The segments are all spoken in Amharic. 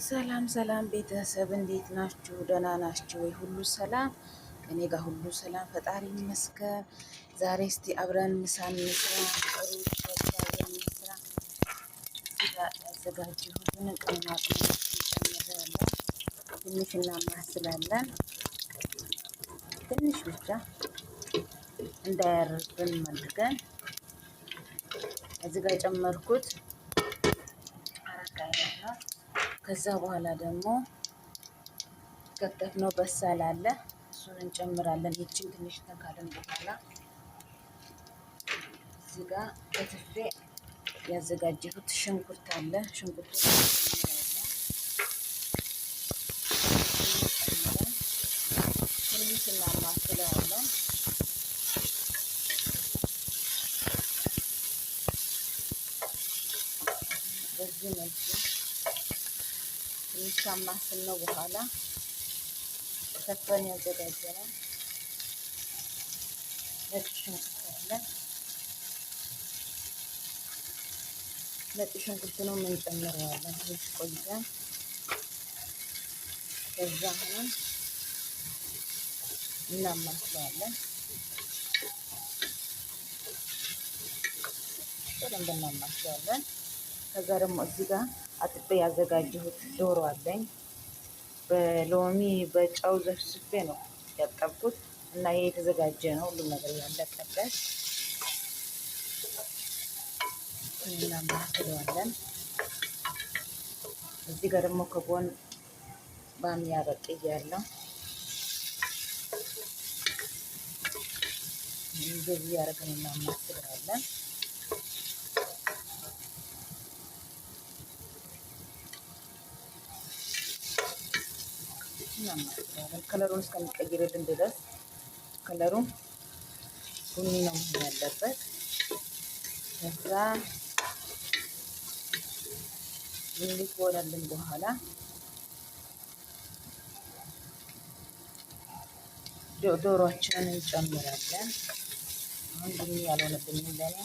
ሰላም ሰላም ቤተሰብ እንዴት ናችሁ? ደህና ናችሁ ወይ? ሁሉ ሰላም ከኔ ጋር ሁሉ ሰላም፣ ፈጣሪ ይመስገን። ዛሬ እስቲ አብረን ምሳ እንስራ፣ ሩዝ አብረን እንስራ። እዚህ ጋር ያዘጋጀሁትን ቅመማ ቅመም ጨምሬያለሁ። ትንሽ እናማስላለን፣ ትንሽ ብቻ እንዳያርብን አድርገን። እዚህ ጋር የጨመርኩት አራት አይነት ነው። ከዛ በኋላ ደግሞ ከተፍነው በሳል አለ፣ እሱን እንጨምራለን። ይችን ትንሽ ተካልን በኋላ እዚህ ጋር ከትፌ ያዘጋጀሁት ሽንኩርት አለ። ሽንኩርቱ እንጨምራለን። ጨምረን ትንሽ እናማስለዋለን። በዚህ መልኩ ትንሽ ካማስልነው በኋላ ከትፈን ያዘጋጀነው ነጭ ሽንኩርት አለ። ነጭ ሽንኩርት ነው የምንጨምረዋለን። ትንሽ ቆይተን ከዛ አሁንም እናማስለዋለን። በደንብ እናማስለዋለን። ከዛ ደግሞ እዚህ ጋር አጥቤ ያዘጋጀሁት ዶሮ አለኝ። በሎሚ በጨው ዘፍዝፌ ነው ያጠብኩት እና ይሄ የተዘጋጀ ነው፣ ሁሉም ነገር ያለቀበት። እናማስለዋለን። እዚህ ጋር ደግሞ ከጎን ባሚያ በቅያለሁ። እንደዚህ ያደረግን እናማስለዋለን። እናማስለዋለን ከለሩን እስከሚቀይርልን ድረስ። ከለሩ ቡኒ ነው መሆን ያለበት። ከዛ ቡኒ ከሆነልን በኋላ ዶሮአችንን እንጨምራለን። አሁን ቡኒ ያልሆነብኝም ለኔ።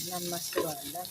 እናማስለዋለን።